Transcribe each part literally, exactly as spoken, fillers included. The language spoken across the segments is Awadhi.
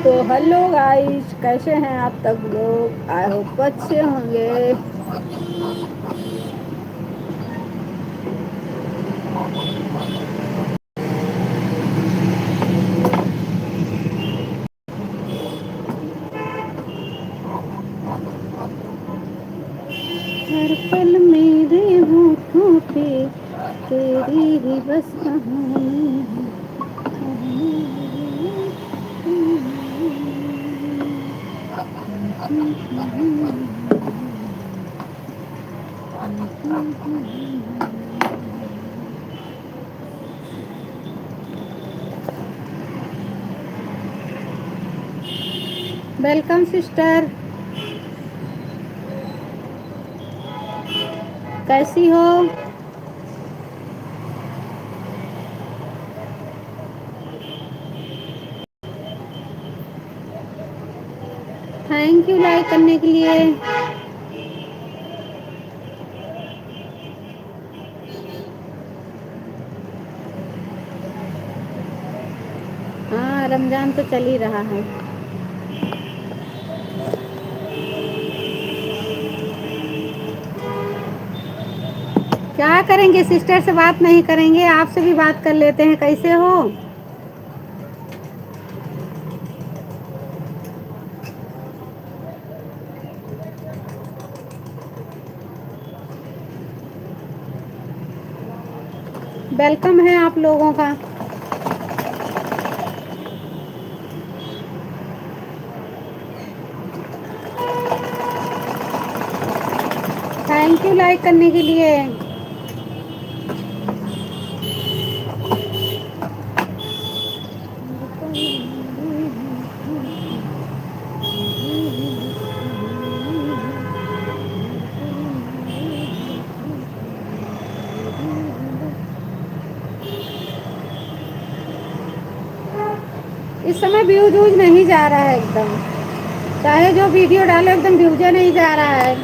तो हेलो गाइस, कैसे हैं आप सब लोग? आई होप अच्छे होंगे। हर पल मेरे होठों पे तेरी ही बस कहानी है। वेलकम सिस्टर, कैसी हो? थैंक यू लाइक करने के लिए। हाँ, रमजान तो चल ही रहा है। क्या करेंगे, सिस्टर से बात नहीं करेंगे, आपसे भी बात कर लेते हैं। कैसे हो? वेलकम है आप लोगों का। थैंक यू लाइक करने के लिए। इस समय व्यूज व्यूज नहीं जा रहा है एकदम, चाहे जो वीडियो डालो एकदम व्यूजे नहीं जा रहा है,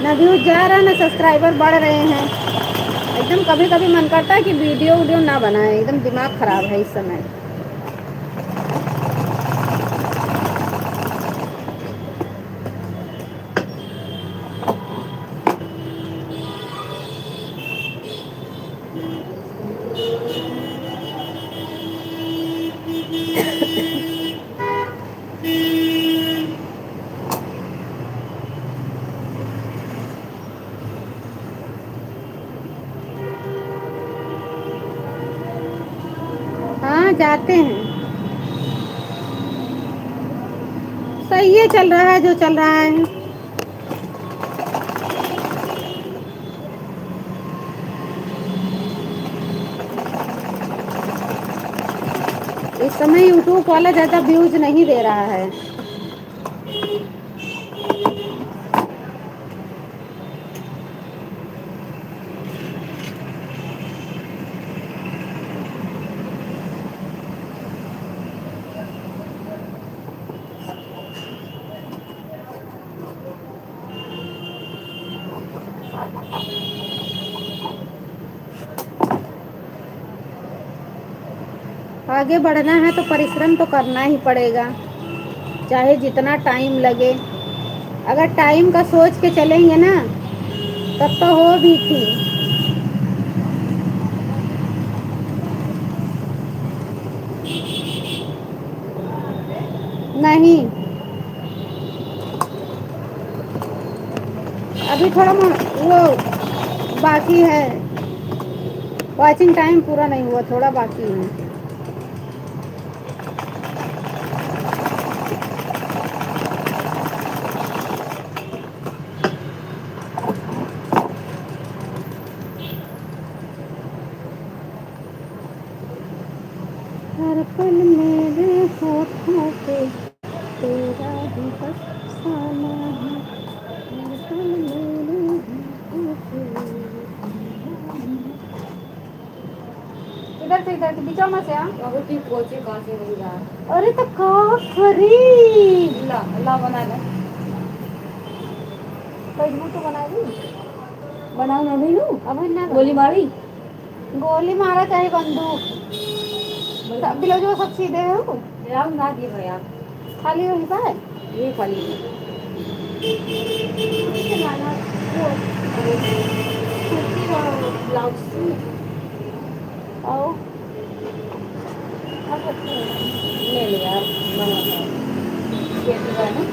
ना व्यूज जा रहा है ना सब्सक्राइबर बढ़ रहे हैं। एकदम कभी कभी मन करता है कि वीडियो वीडियो ना बनाए, एकदम दिमाग खराब है इस समय। हाँ, जाते हैं। सही है, चल रहा है जो चल रहा है। इस समय YouTube वाला ज़्यादा व्यूज नहीं दे रहा है। आगे बढ़ना है तो परिश्रम तो करना ही पड़ेगा, चाहे जितना टाइम लगे। अगर टाइम का सोच के चलेंगे ना, तब तो हो भी थी। नहीं, अभी थोड़ा म-, वो बाकी है, वॉचिंग टाइम पूरा नहीं हुआ, थोड़ा बाकी है। हर पल मेरे होठों पे तेरा ही बस साना है। हर पल मेरे होठों पे। इधर से, इधर से, बीचवा में से आ। अबे तू कोचे कहाँ से नहीं जा? अरे तो का करी? ला, ला बना ले। Facebook तो बना ली। बनाओ ना अभी नू। अभी ना गोली बना। मारी? गोली मारा चाहे बंदूक। बंदूक। सब ब्लाउज वो सब सी दे हो? ब्लाउज ना दिए भैया। खाली वही बा? ये खाली है। कुर्ती और ब्लाउज। और ले ले यार, मंगा ले। ये दीवार है।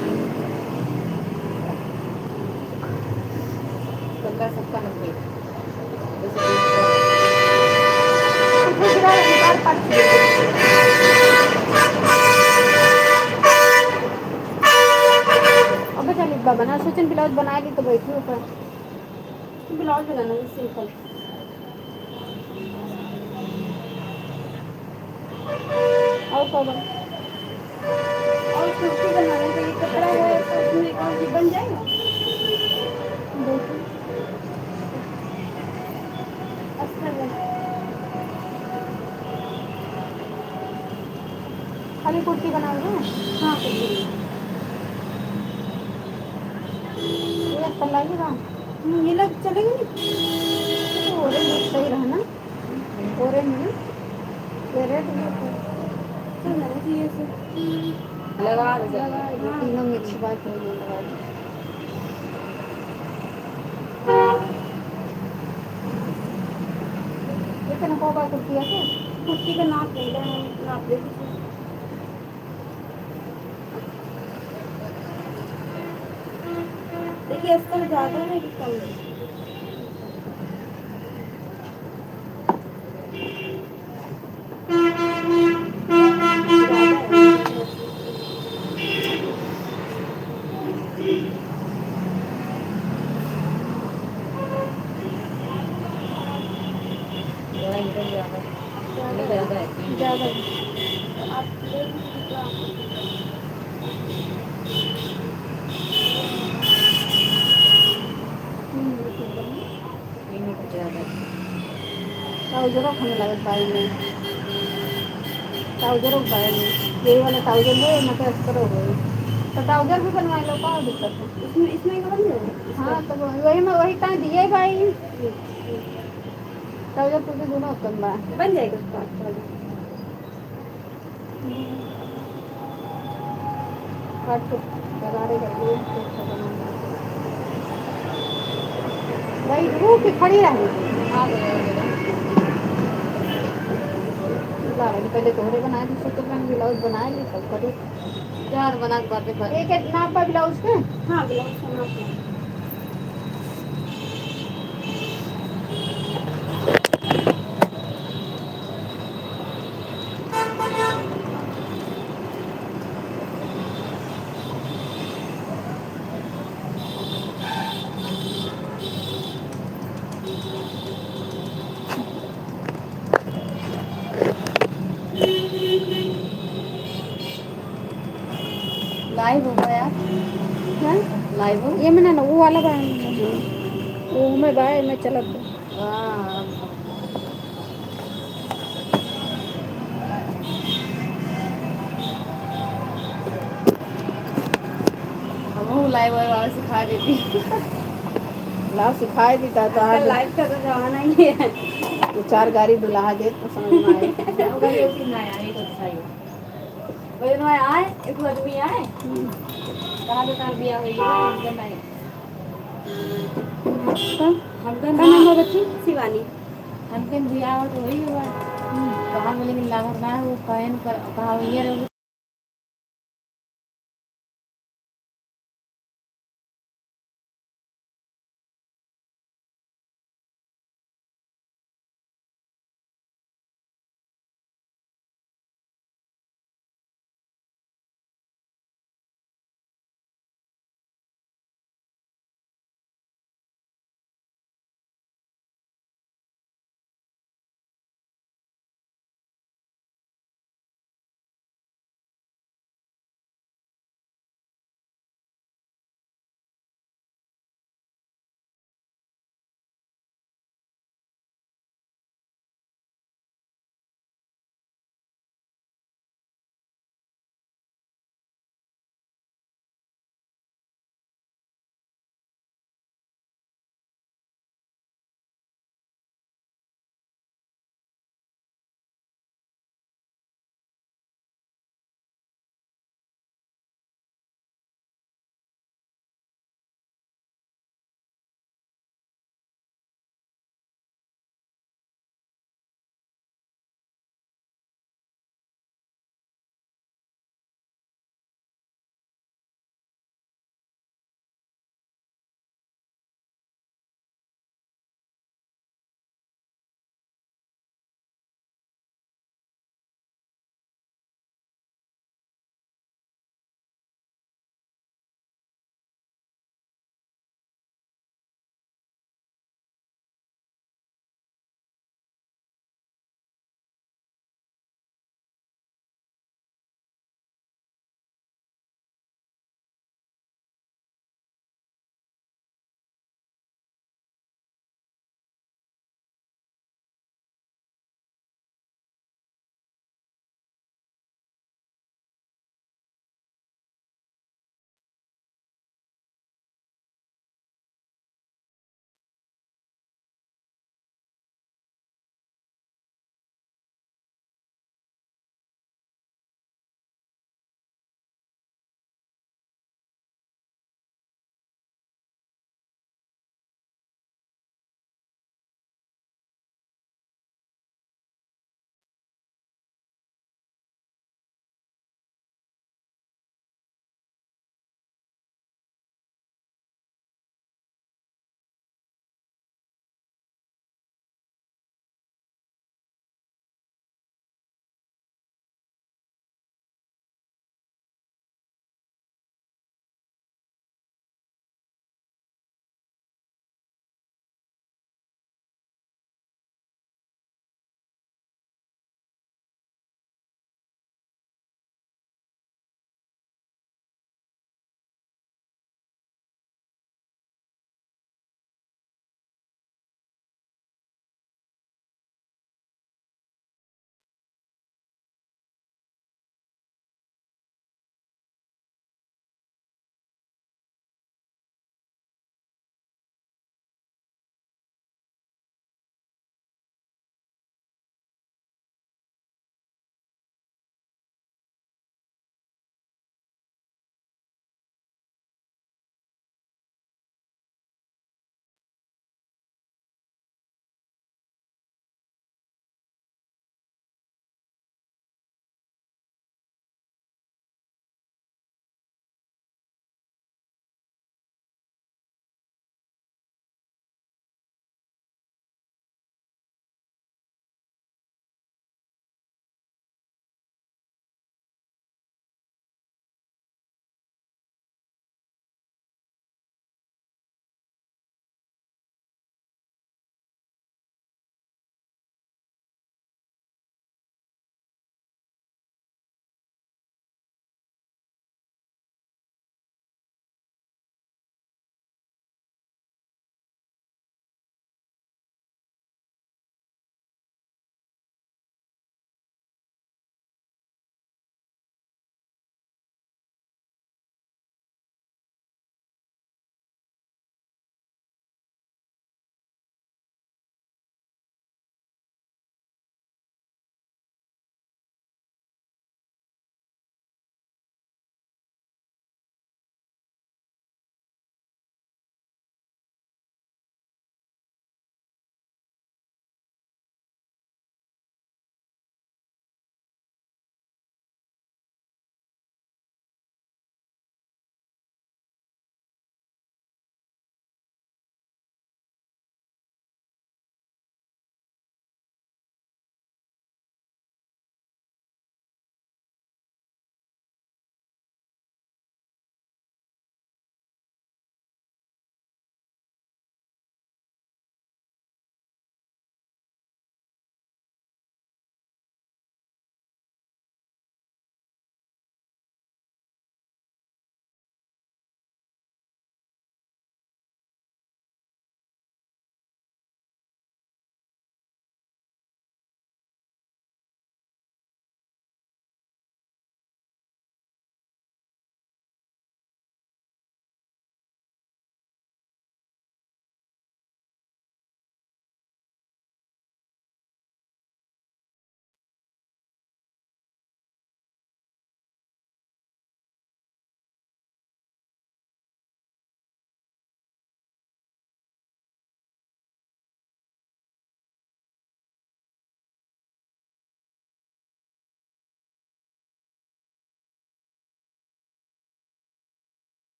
सबका, सबका नब्बे। अबे चल, एक बार बना, सोचन ब्लाउज बना ली तो बैठी ऊपर। ब्लाउज बनाना है सिंपल। और का बन-, और कुर्ती बनवाने के लिए कपड़ा है, तो उसमें एक और भी बन जाएगा। देखो। अस्तर बन-, खाली कुर्ती बनाओगे? हाँ, कुर्ती। ये अस्तर लगेगा? हम्म, ये लग चलेगा नहीं? तो orange सही रहा ना? Orange में? ये red में तो चल जाना चाहिए इसे। लगा दे। लगा दे। हाँ। तीनों mix बात हो गई, लगा दे। ये तने को बात कुर्ती है क्या? कुर्ती का नाप ले ले, नाप ले दीजिए। देखिए, अस्तर ज़्यादा है कि कम है? ज़्यादा है। ज़्यादा है। आप ले लीजिए तो आपको हम्म, ये तो ज़्यादा है। ट्राउजरो हमें लागत बारे में। ट्राउजरो के बारे में। यही वाला ट्राउजर ले, मतलब अस्तर हो गई। तो ट्राउजर भी बनवा लो, का दिक्कत है? इसमें, इसमें का बन जाएगा? हाँ, तो वही में, वही तां दिए भाई। ट्राउजर कुर्ती दोनों उत्तम बा। बन जाएगा उसका ट्राउजर। काट के दरारे कर दो, तो अच्छा बना। भाई, वो कि खड़ी रह गई। हाँ, भैया, भैया। ला, अभी पहले तोहरे बना दी, तो मैंने ब्लाउज बना ली, तब करी। यार, बना के बातें कर। एक, एक नाप बा ब्लाउज के? हाँ, ब्लाउज का नाप है। लाइव होगा यार। हाँ? लाइव हो? ये मना ना, वो वाला बा। वो हमें बा, मैं चलत बा। हाँ। हमहू लाइव वाइव आवे सिखा देती। लाओ, सिखाए दी ता, तो आजकल आज लाइव का तो जमाना ही है। दो चार गाड़ी दुल्हा दे तो समझ में आए। ओकर ये चीज ना आए, एक अच्छा ही। वही ना आए, एक आदमी आए। हम्म। कहाँ तो तार बिया होई है, उनका नहीं। तो हमका का ना नाम है बच्ची? शिवानी। हमके बिया हो तो वही हुआ। हम्म। कहाँ बोले कि लागर ना हो, कहन कर, कहाँ ये रहो।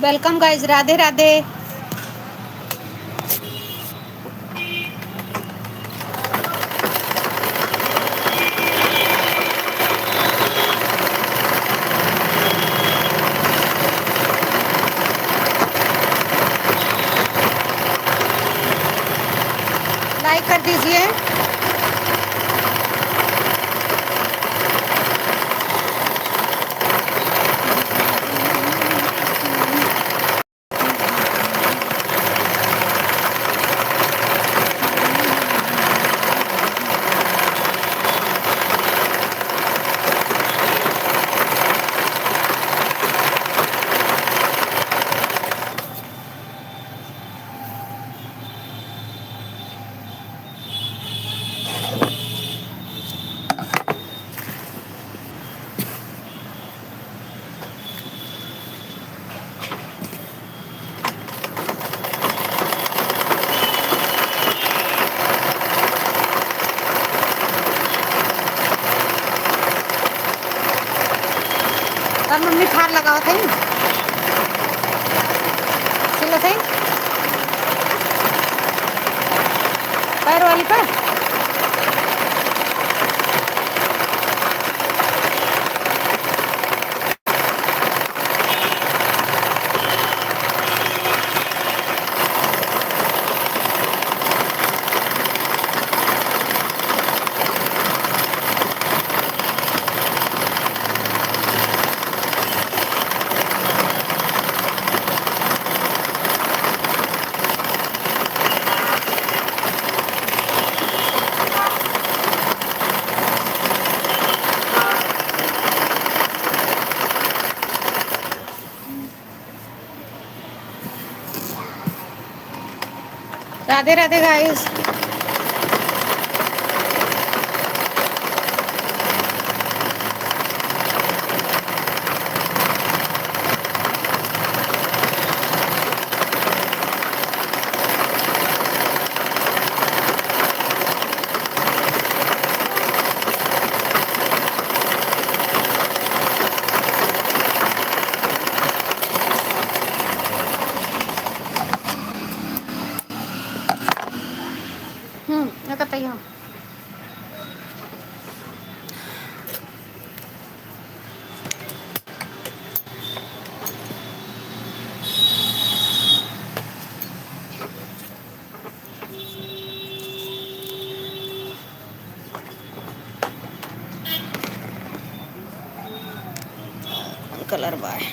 Welcome guys, राधे राधे। Like कर दीजिए। अब मम्मी फार लगावत है, सिलत है पैर वाली पर। राधे राधे गाइस। हम्म, ये तो तैयार। कलर बाय।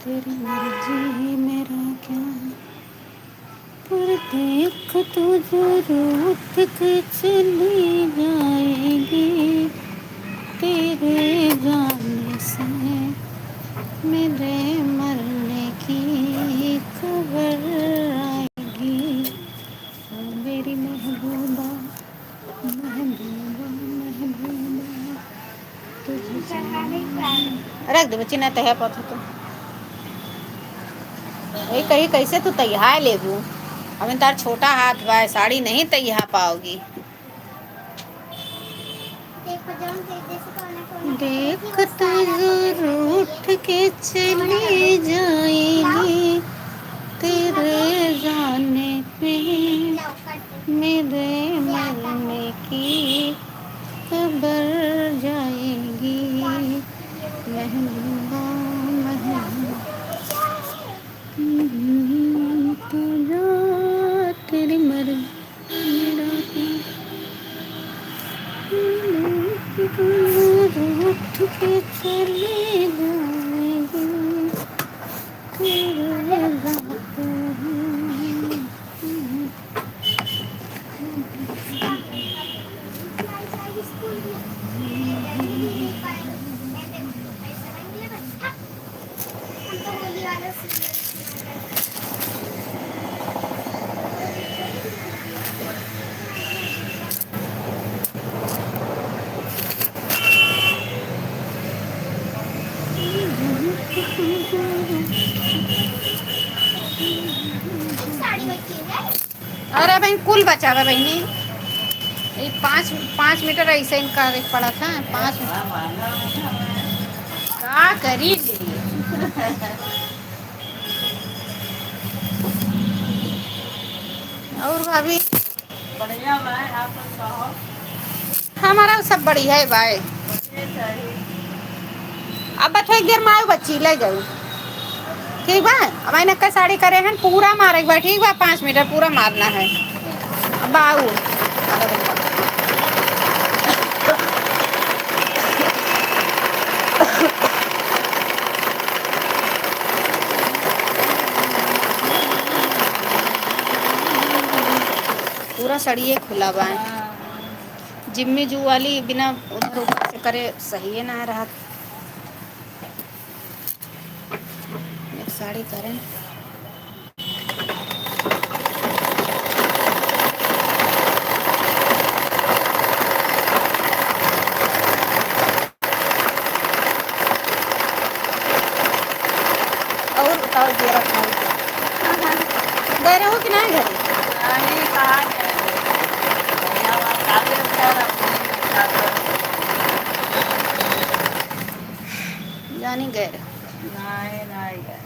तेरी मर्जी मेरा क्या, पर देख तू जो रूठ के चली जाएगी, तेरे जाने से मेरे मरने की खबर आएगी। ओ मेरी महबूबा, महबूबा, महबूबा, तुझे जाने। रख दे बच्ची, ना तहिया पात हो तो। वही कही, कैसे तू तैहा लेबू? अबे तार छोटा हाथ बा, साड़ी नहीं तैहा पाओगी। देख तो जरूर उठ के चली जाएगी, तेरे जाने पे मेरे मरने की खबर जाएगी। महबूबा, महबूबा, तू जा, तेरी मर्जी। उठ के चली जाएगी। बहन, कुल बचावा बहिनी। ये पाँच, पाँच मीटर ऐसे इनका एक पड़ा था, पाँच। का करी ले? और भाभी? बढ़िया बा, आप लोग कहो। हमारा सब बढ़िया है भाई। बढ़िया चाहिए। अब बच्चों एक देर मारू बच्ची ले जाऊ। ठीक बा, अब मैंने का साड़ी करे हैं, पूरा मारे एक बार, ठीक बा, पाँच मीटर पूरा मारना है। अब आऊ। पूरा सड़िए खुला बा। जिम्मी जू वाली बिना उधर ऊपर से करे सही है ना रहत। एक साड़ी करें। और बताओ, जीरा खाई के। गए रहो कि ना घरे? नहीं, कहाँ गए? यहाँ वहाँ काफी अच्छा रहा। जानी गए रहो। नहीं, नहीं गए।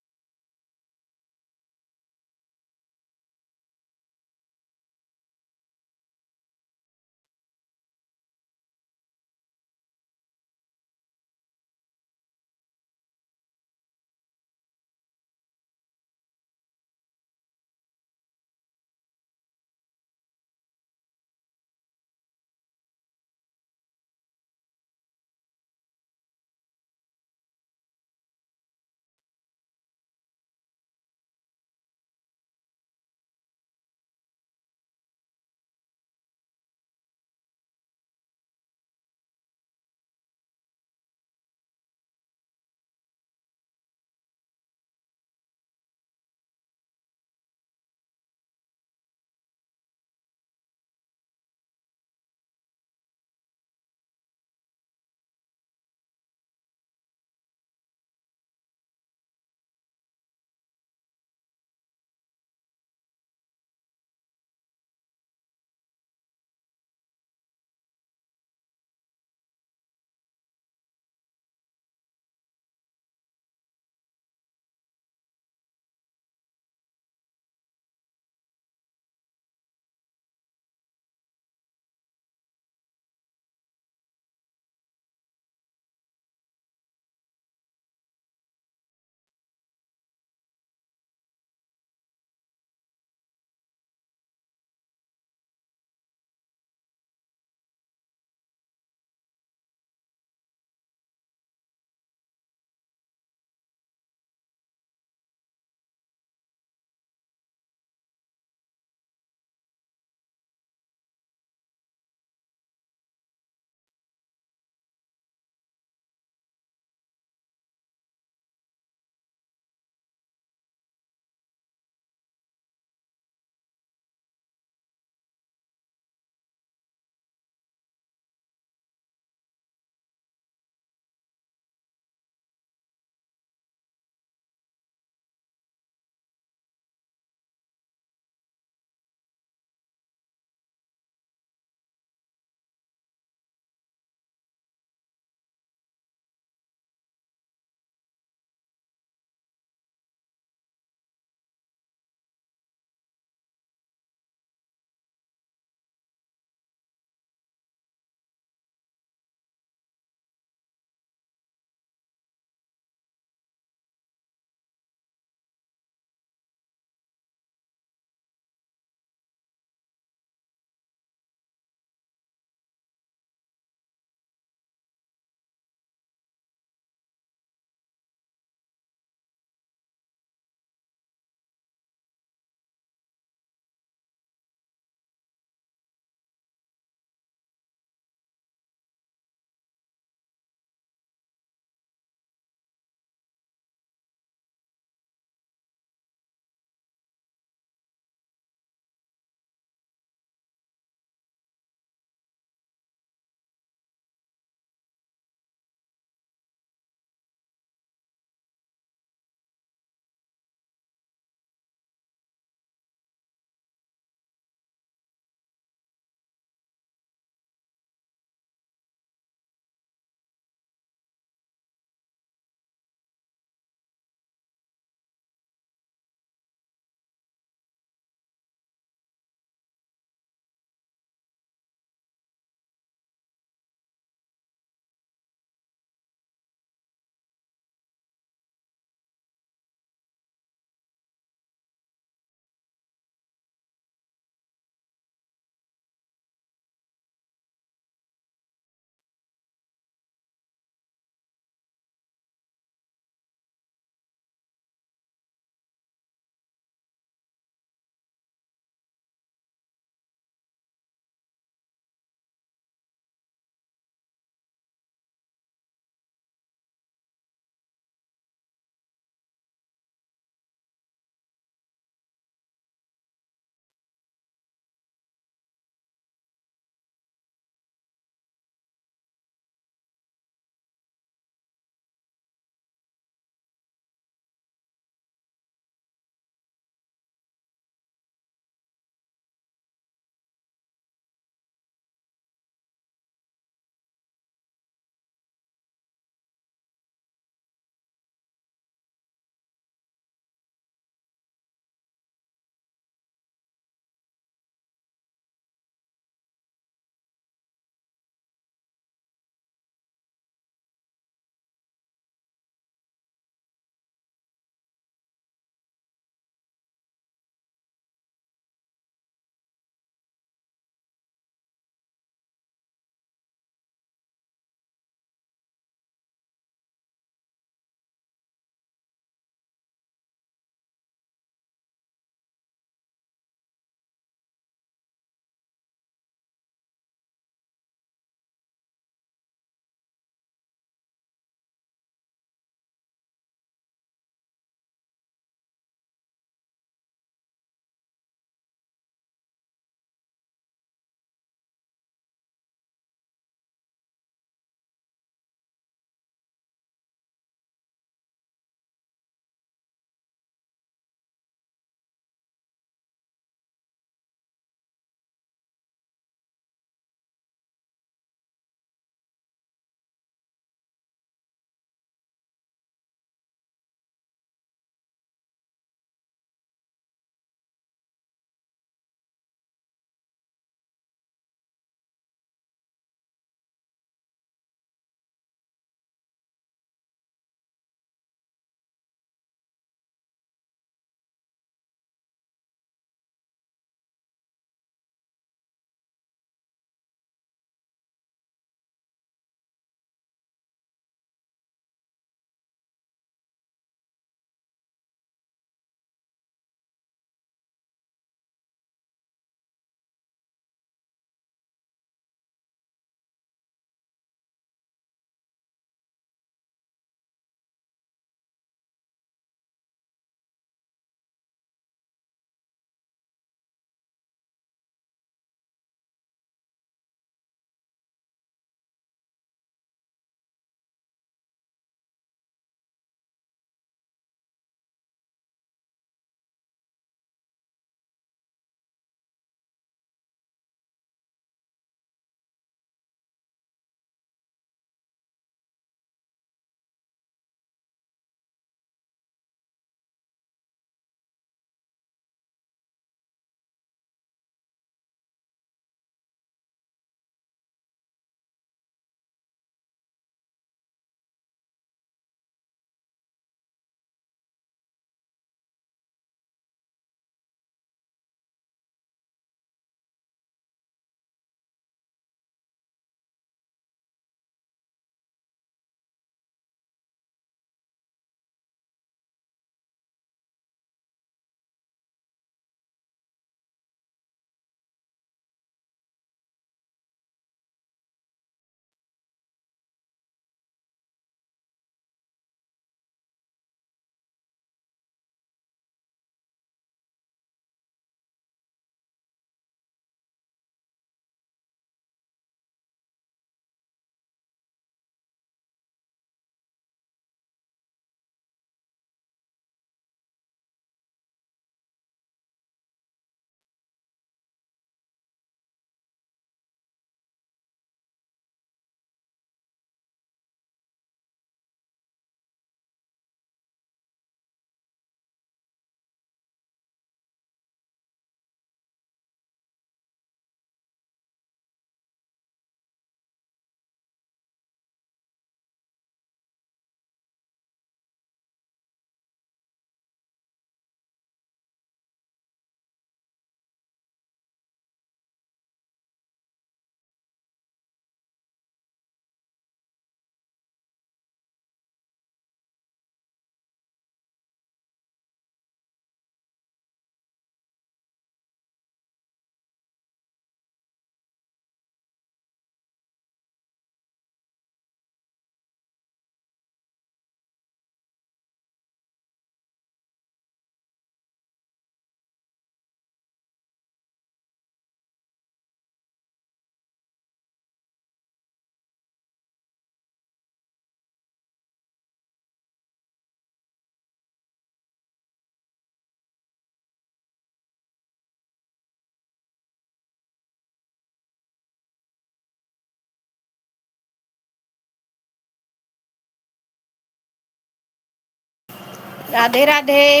राधे राधे,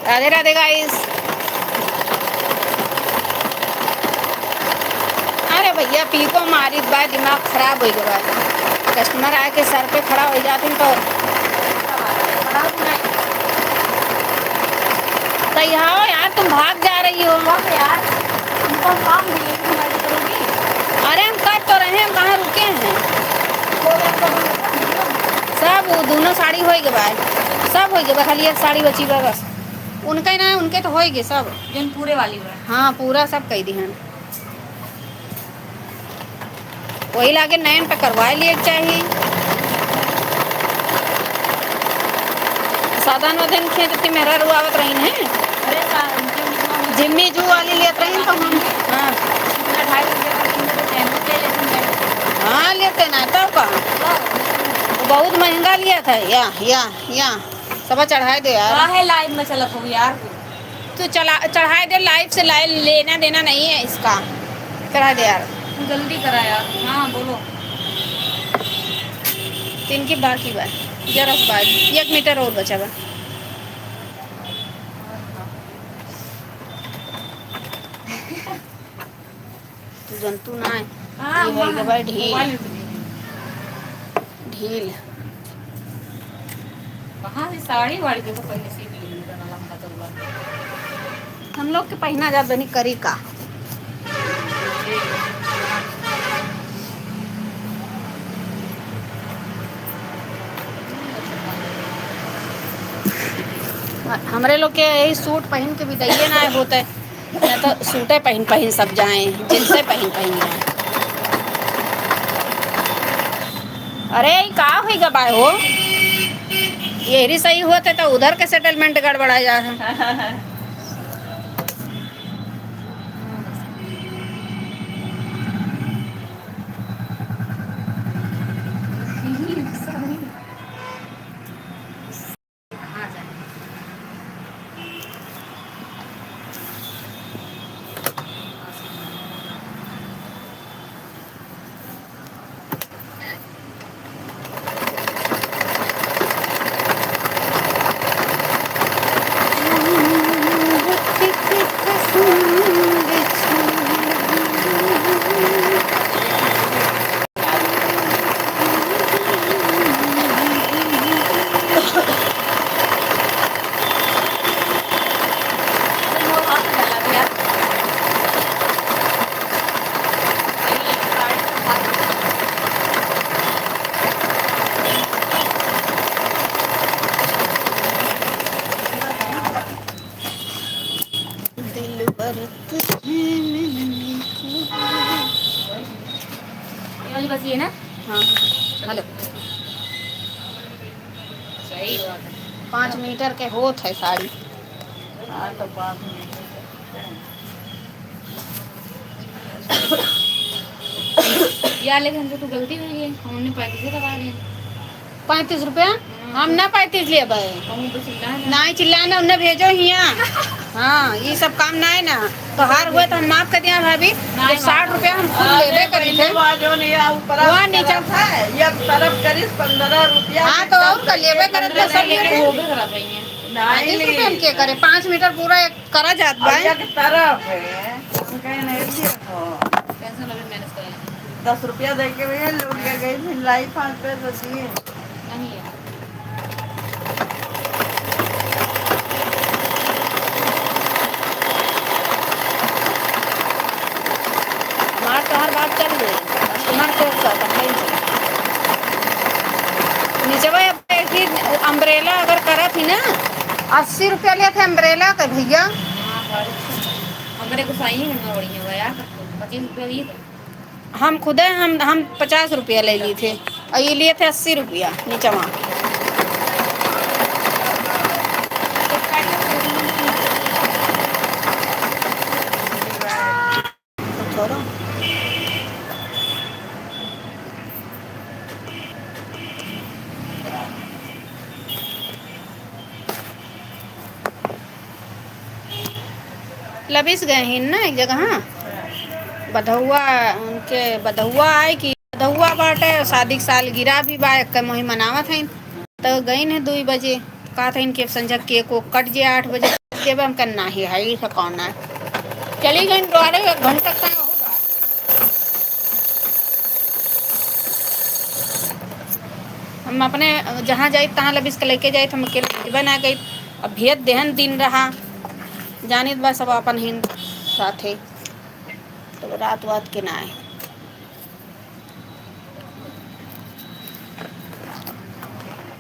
राधे राधे गाइस। अरे भैया, पीको मारित बा, दिमाग खराब होइ गवा। कस्टमर आके सर पे खड़ा होइ जात हैं तो। तो यहाँ हो यार, तुम भाग जा रही हो। वाह यार, तुमको काम दिए, तुम ऐसे करोगी? अरे हम कर तो रहे हैं, हम कहाँ रुके हैं? वो सब, वो दोनों साड़ी होइ गवा, सब होइ गवा, खाली एक साड़ी बची बा बस। उनका ही ना, उनके तो होइ गए सब। जौन पूरे वाली बा। हाँ, पूरा सब कह दी हैं। वही लागे नयन पे करवाए लिए के चाही। साधन वधन खेत थी मेहरा रुआवत रही हैं। अरे सा-, जिम्मी जू वाली लेत रही तो हम, हाँ। ढाई रुपये का तीन रुपये का ले लेते हैं। हाँ, लेते ना, तब का? बहुत महंगा लिया था, या, या, या। सब चढ़ाए दे यार। काहे लाइव में चलत हो यार तू? तू चला, चढ़ाए दे लाइव से, लाइव लेना देना नहीं है इसका। चढ़ाए दे यार। तू जल्दी करा यार। हाँ, बोलो। तीन की बाकी बा, जरा सा बा, एक मीटर और बचा बा। तू जंतु ना है। हाँ, ये है वहाँ के भाई ढील। मोबाइल में भी। ढील। कहाँ से साड़ी वाड़ी के तो पहले सीख ली, इतना लंबा चौड़ा। हम लोग के पहिना जात बनी करी का। हमरे लोग के यही सूट पहिन के बिदाइए ना होते। ना तो सूटे पहिन पहिन सब जाए, जिनसे पहिन पहिन जाए। अरे, ई का होई गवा हो? यही सही होते तो उधर के सेटलमेंट गड़बड़ा जा है। दिलबर तुझे मैंने ये वाली बची है ना? हाँ। हेलो। सही बात है। पाँच मीटर के होत है साड़ी। हाँ, तो पाँच मीटर। यार, लेकिन हमसे तो गलती हुई है, हमने पैंतीस ही लगा दिए। पैंतीस रुपया? हम्म। हम ना पैंतीस लेबे। कहूँ पे चिल्लाए ना। नाहीं चिल्लाए ना, उन्हें भेजो हियाँ। हाँ, ये सब काम ना है ना। तो हार हुए तो हम माफ कर दिया भाभी। नाहीं, तो साठ रुपया हम खुद लेबे करी थे। जो नहीं है, ऊपर वहाँ नीचे। है, ये तरफ करीब पन्द्रह रुपया। हाँ, तो और कर लेबे करे तो सब लेबे। वो भी खराब है ये। नाहीं, पैंतीस रुपया हम के करे? पाँच मीटर पूरा एक करा जात बा। अब एक तरफ है, हम कहे नहीं दिए हो। टेंशन अभी मैनेज करेंगे। दस रुपया दे के भैया लूट के गई, फिर लाई पाँच पे तो दिए। नहीं यार। हमार तो हर बात चल गई, कस्टमर के ऊपर कंप्लेन चली। नीचवा अब देखी, अम्ब्रेला अगर करत ही ना, अस्सी रुपया लेत है अम्ब्रेला के भैया। हाँ, बड़ी अच्छी। हमरे को सही है, ना बढ़िया बा यार, पच्चीस रुपया दिए थे। हम खुदे, हम, हम पचास रुपया ले ली थे और ये लिए थे अस्सी रुपया नीचवा। तो छोड़ो। लबिस गए ही ना एक जगह, हाँ। बधौआ, उनके बधौआ आए कि बधौआ बाटे, शादी के सालगिरह भी बा, एक मोही मनावत हैं। तो गई ने दुई बजे, बात है इनके संझा केक वो कट जे आठ बजे देबे, हम कहन नाही है, ई से कौन है। चली गई द्वारे एक घंटा तक होगा। हम अपने जहाँ जाई तहाँ लबिस के लेके जाई, हम अकेले भेजबे ना गई। अब भेज देहन दिन रहा, जानित बा सब अपन हिन साथे, तो रात वात के ना आए।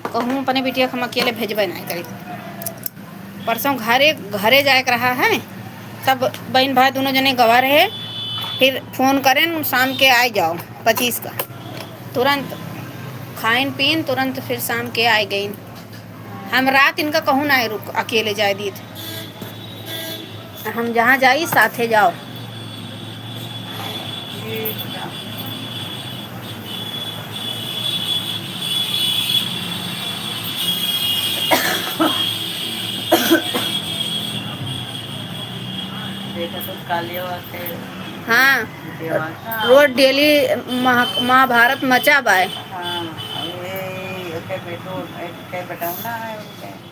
कहूँ अपने बिटिया के हम अकेले भेजबे ना करी। परसों घरे, घरे जाए के रहा है, सब बहन भाई दोनों जने गवा रहे, फिर फोन करेन शाम के आए जाओ पच्चीस का, तुरंत खाइन पीन तुरंत फिर शाम के आए गईन। हम रात इनका कहूँ ना रुक अकेले जाए दीत, हम जहाँ जाई साथे जाओ। देखा तो कालिया बात है। हाँ। देवांग। रोज डेली महा-, महाभारत मचा बाय। हाँ, ये, ये, ओके बेटो, ओके बेटा ना है उनके।